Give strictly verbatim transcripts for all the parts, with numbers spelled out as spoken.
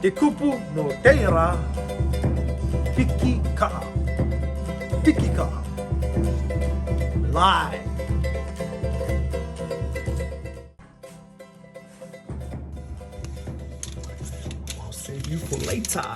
Te kupu nō teie rā, piki ka'a. Piki ka'a. Live. I'll save you for later.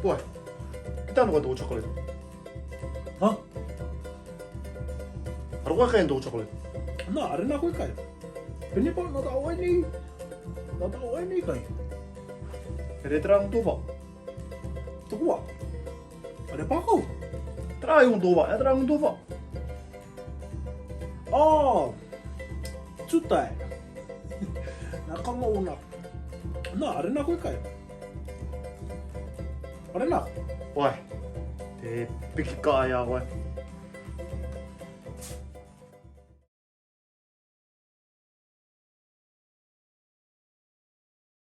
Boy, ita no ka do chocolate? Hã? Aro ka kain do chocolate? Na, are na ko kai. Pini pa na ta oi ni. Na ta oi ni kai. Ere terang tu pa. Tu ko. Are pa ko. Terang tu pa, ya terang tu pa. Oh. Chutai. Na ka mo na. Na, are na ko kai. Are na. Oi. Te piki ka'a ya ko.